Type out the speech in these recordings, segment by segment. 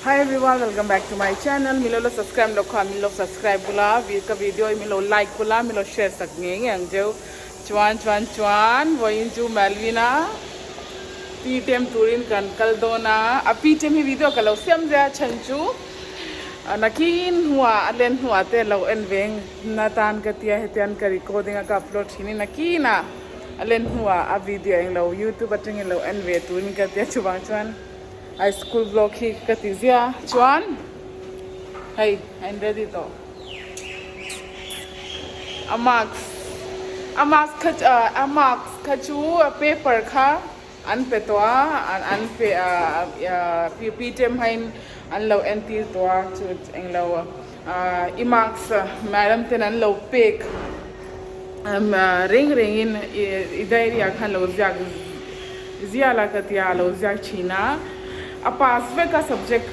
Hi everyone welcome back to my channel min lo la subscribe loh kha min lo subscribe bula ka video hi min lo like bula min lo share sak ngei ngei ang cheu chuan chuan chuan vawiin chu Melvin a PTM turin kan kal dawn a a PTM hi video ka lo siam zia chhan chu nakin hnuah a len hnuah te lo en ve na tan ka tia hetian ka recording a ka upload thin in nakin a a len hnuah a video englo youtube atangin lo en ve turin ka tia chuvang chuan. A school vlog hi ka ti zia chuan hei a in ready tawh a mask a mask kha a mask kha chu a paper kha an pe tawh a an pe a PTM hain an lo entir tawh a chu englo i mask madam ten an lo pek reng reng in i diary ah khan lo ziak zia la ka tia a lo ziak thin a a pass vek a subject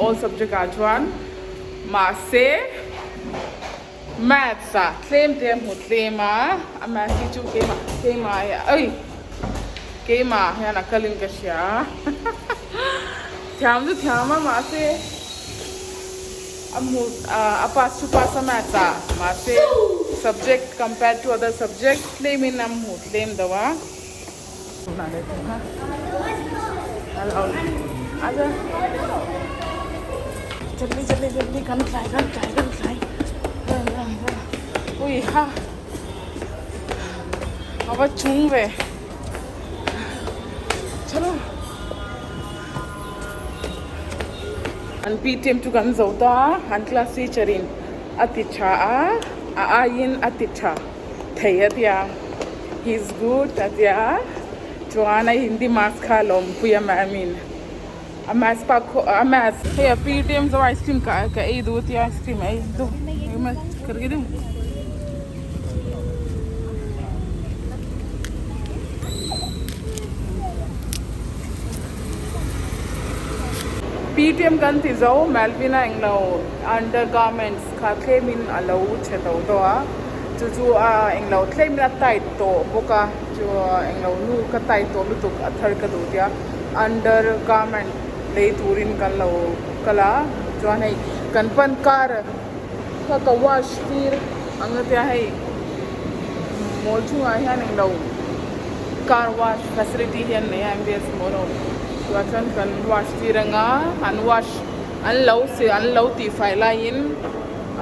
all subject ah chuan mahse maths ah tlem te a hmu tlem a a maths hi chu keimah keimah ei keimah hian a kalin ka hria thiam chu thiam a mahse. A hmu a pass chu pass a maths ah mahse subject compared to other subject tlem in a hmu tlem deuh a. Jaldi jaldi jaldi kan tlai kan tlai kan tlai ui ha a va chung ve chalo. An PTM chu kan zo ta a, an class teacher in a ti tha a, a aiin a ti tha thei a tia, he is good a tia, chuan a Hindi maths kha a lawmpui a ma'am in a maths pa khaw a maths hei a PTM zo ice cream ka ka ei duh a tia ice cream a ei duh ka ri deuh. PTM kan ti zo Melvin a englo undergarments kha tlemin a lo chhe to tawh a chu chu a englo tlemin a tight tawh bawk a chu englo nu ka tight tawh lutuk a thar ka duh tia undergarment lei turin kan lo kal a chuan hei kan pan car kha ka wash tir ang a tia hei mall chungah hian englo car wash facility hi an nei a MBS mall a awm chuvang chuan kan wash tir anga an wash an lo si an lo tih fai laiin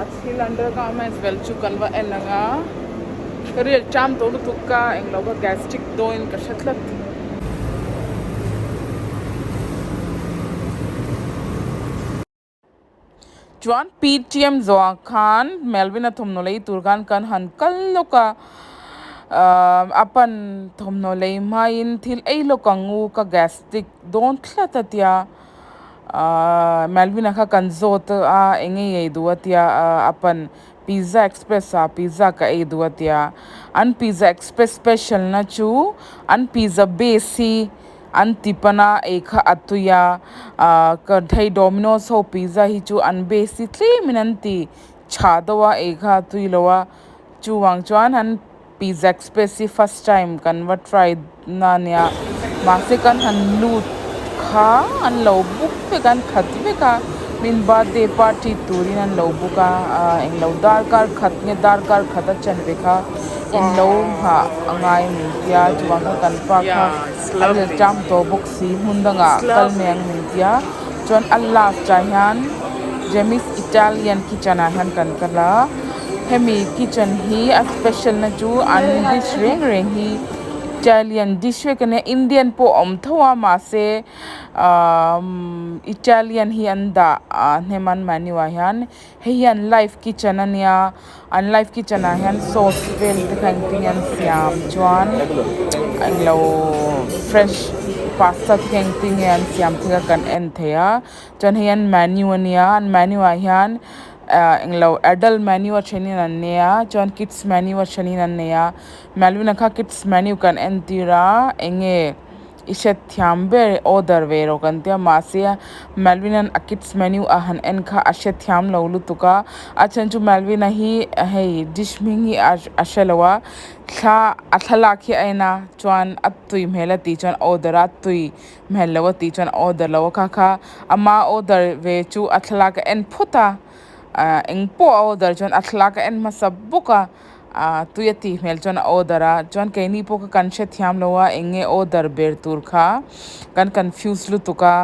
a thil undergarments vel chu kan va en anga ka ril ṭam tawh lutuk a englo ka gastric dawin ka hre tlat. Chuan PTM zawhah khan Melvin a thawmhnaw lei tur khan kan han kal lawk a, ahh a pan thawmhnaw lei hmain thil ei lawk ang u ka gastric dawn tlat a tia, ahh Melvin a kha kan zawt a eng nge ei duh a tia a pan Pizza Express ah pizza ka ei duh a tia, an Pizza Express special na chu an pizza base hi. An ti pan a, ei kha a tui a, ahh ka thei Domino's ho pizza hi chu an base hi tlem in an ti tha deuh a, ei kha a tui lo a, chuvang chuan an pizza express hi first time kan va try na ania, mahse kan han lut kha an lo book vek a, an khat vek a, min birthday party turin an lo book a, ahh englo darkar khat nge darkar khat a chanve kha in lo nghah a ngai min tia chuvang kha kan pa kha a ril ṭam tawh bawk si hmun dangah kal mai ang min tia chuan a last ah hian Jamie's Italian kitchen ah hian kan kal a hemi kitchen hi a special na chu an dish reng reng hi Italian dish vek ania Indian pawh a awm tho a mahse ahh Italian hi an dah hnem an menu ah hian. Hei hi an live kitchen a nia an live kitchen ah hian sauce vel te kha engtin nge an siam chuan englo fresh pasta te kha engtin nge an siam te kha kan en thei a chuan hei an menu a nia an menu ah hian ah englo adult menu a then in an nei a chuan kids menu a then in an nei a Malvina kha kids menu kan entir a eng nge. I hrethiam ber order ve rawh kan tia mahse Melvin-a'n a kids menu a han en kha a hrethiam lo lutuk a, a chhan chu Melvin-a hi hei dish hming hi a hre lo a, thla a thlalak hi a en a chuan a tui hmel a tih chuan a order a, tui hmel lo a tih chuan a order lo a kha kha ama order ve chu a thlalak a en phawt a, ah engpawh a order chuan a thlalak a en hmasa bawk a. Ah tui a tih hmel chuan a order a chuan keini pawh kha kan hrethiam lo a eng nge order ber tur kha kan confuse lutuk a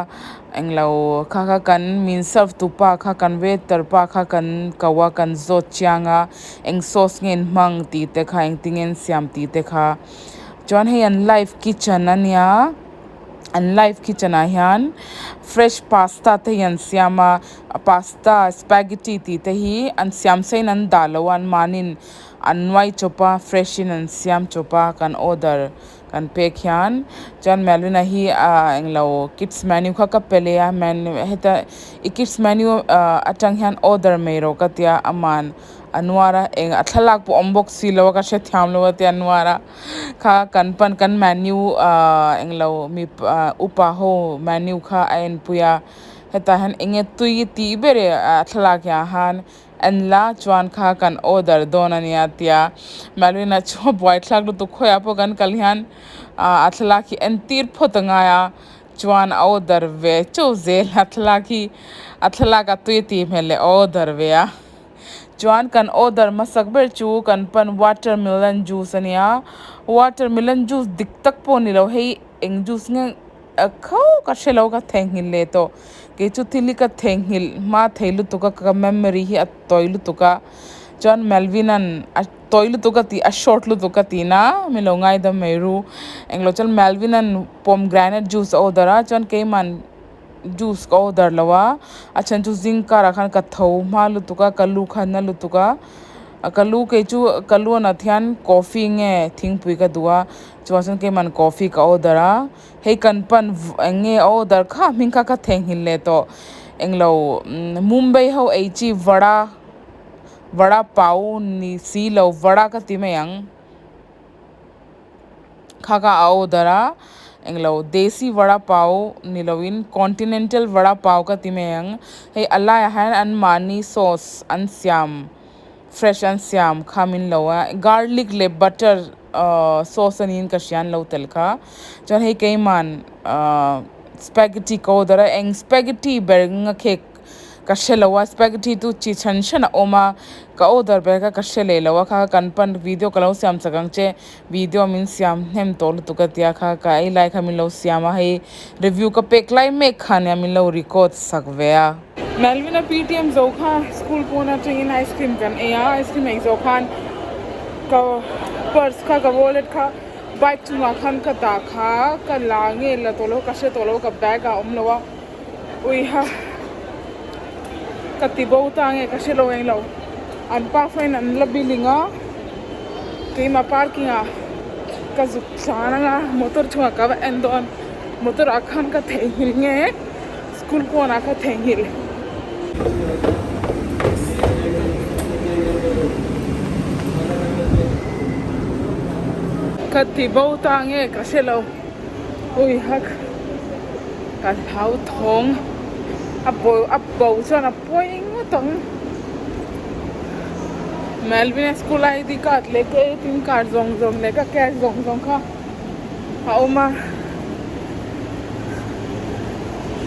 englo kha kha kan min serve tu pa kha kan waiter pa kha kan ko a kan zawt chiang a eng sauce nge an hmang tih te kha engtin nge an siam tih te kha chuan hei an live kitchen a nia. An live kitchen ah hian fresh pasta te hi an siam a pasta spaghetti tih te hi an siam sa in an dah lo a an mahniin an nuai chawp a fresh in an siam chawp a kan order kan pek hian chuan Melvin-a hi ah englo kids menu kha ka pe leh a menu heta i kids menu ah atang hian order mai rawh ka tia aman a nuar a eng a thlalak pawh a awm bawk si lo a ka hrethiam lo a tia a nuar a. Kha kan pan kan menu ahh englo mi upa ho menu kha a enpui a hetah hian enge tui tih ber e a thlalak hian han en la chuan kha kan order dawn a nia tia Malwina chu a buaithlak lutuk khawiah pawh kan kal hian ahh a thlalak hi entir phawt a ngai a chuan a order ve chauh zel a thlalak hi a thlalak a tui tih hmel leh a order ve a. Chuan kan order hmasak ber chu kan pan watermelon juice a nia watermelon juice dik tak pawh ni lo hei eng juice nge kho ka hre lo ka theihnghilh leh tawh kei chu thil hi ka theihnghilh hma thei lutuk a ka memory hi a tawi lutuk a chuan Melvin an a tawi lutuk a tih a short lutuk a tih na min lo ngaidam mai ru englo chuan Melvin an pomegranate juice a order a chuan keiman. Juice ka order lo a a chhan chu zing karah khan ka tho hma lutuk a ka lu kha na lutuk a ka lu kei chu ka lu a nat hian coffee nge thingpui ka duh a chuvang chuan keiman coffee ka order a hei kan pan eng nge a order kha hming kha ka theihnghilh leh tawh englo mumbai ho ei chi vada vada pau ni si lo vada ka ti mai ang. Kha kha a order a englo desi vada pav ni lovin continental vada pav ka ti mai ang hei a laiah hian an mahni sauce an siam fresh an siam kha min lo a garlic leh butter ahh sauce a niin ka hria an lo tel kha chuan hei keiman ahh spaghetti ka order a eng spaghetti ber nga khek Ka hre lo a spaghetti chu chi chhan hran a awm a ka order ber kha ka hre leh lo a kha kan pan video ka lo siam chak ang che video min siam hnem tawh lutuk a tia kha ka ei lai kha min lo siam a hei review ka pek lai mek kha nia min lo record sak ve a. Melvin a PTM zo kha school pawn atangin ice cream kan ei a ice cream ei zawh khan ka purse kha ka wallet kha bike chungah khan ka dah kha ka la nge la tawh lo ka hre tawh lo ka bag ah a awm lo a. Uiha ka ti bo ta nge ka hre lo eng lo an pa fan an la building a keimah parking ah ka zuk tlan anga motor chungah ka va en dawn motor ah khan ka theihnghilh nge school pawnah ka theihnghilh. Ka ti bo ta nge ka hre lo uiha. Ka hlau thawng a bo a bo chuan a pawi ngawt ang Melvin a school ID card leh ka ATM card zawng zawng leh ka cash zawng zawng kha a awm a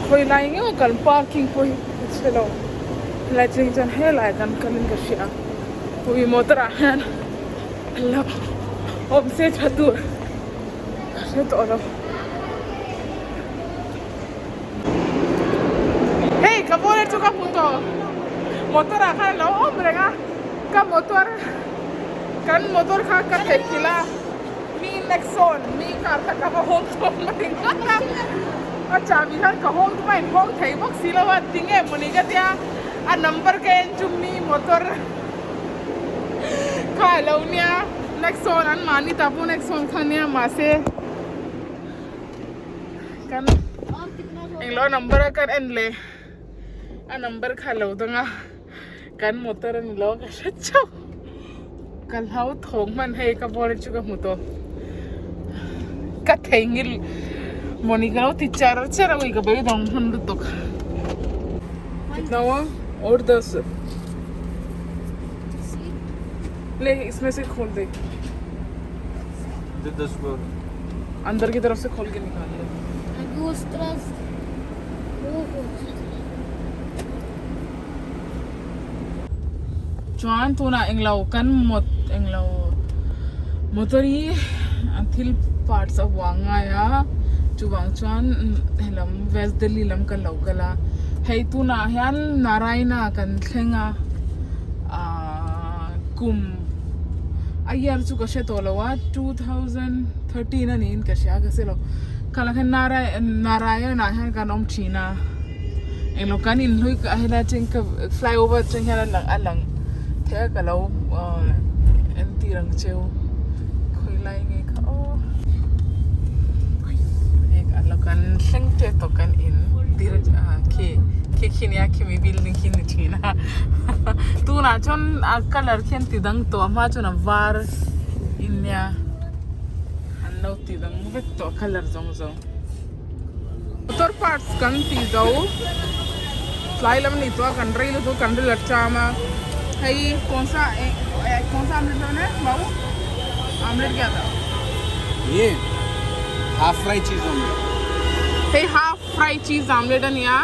khawi lai nge kan parking pawh hi ka hre lo helai chhung chuan helai kan kal in ka hria ui motor ah hian lo awm se tha tur. Ka hre tawh lo. Hei ka wallet chu ka hmu tawh. Motor ah khan a lo awm reng a. Ka motor kan motor kha ka theihnghilh a. Mi Nexon mi car kha ka va hawng tawh mai ngawt a. A chahbi khan ka hawng tum a in hawng thei bawk si lo a. Tinge mawni ka tia a number ka en chu mi motor kha a lo nia. Nexon an mahni ta pawh Nexon kha nia mahse kan englo number a kan en leh a number kha lo dang a kan motor a ni lo ka hre chauh ka hlau thawng hman hei ka wallet chu ka hmu tawh ka theihnghilh. Mawni ka lo ti char char a ui ka beidawng hman lutuk. Kitna hua aur das le isme se khol de. De das Andar ki taraf se khol ke nikal le. Chuan tunah englo kan mawt englo motor hi thil parts a vuah ngai a chuvang chuan helam west Delhi lam kan lo kal a hei tunah hian Naraina kan thleng a ahh kum a year chu ka hre tawh lo a 2013 a niin ka hria ka hre lo khalah khan Narayan ah hian kan awm thin a. Englo kan inhlui ka helai atang ka flyover atang hian a lang a lang thei a ka lo ahh entir ang cheu khawi lai nge kha aw a lo kan thleng tep tawh kan in tir ah khi khi khi nia khimi building khi ni thin a tunah chuan a colour khi an ti dang tawh a hma chuan a var in nia an lo ti dang vek tawh a colour zawng zawng. Motor parts kan tih zo tlai lam a nih chuan kan rei lutuk kan ril a ṭam a hei kawnsa eh kawnsa omelette dawn e mau omelette kya tha Ye half fry cheese omelette hei half fry cheese omelette a nia.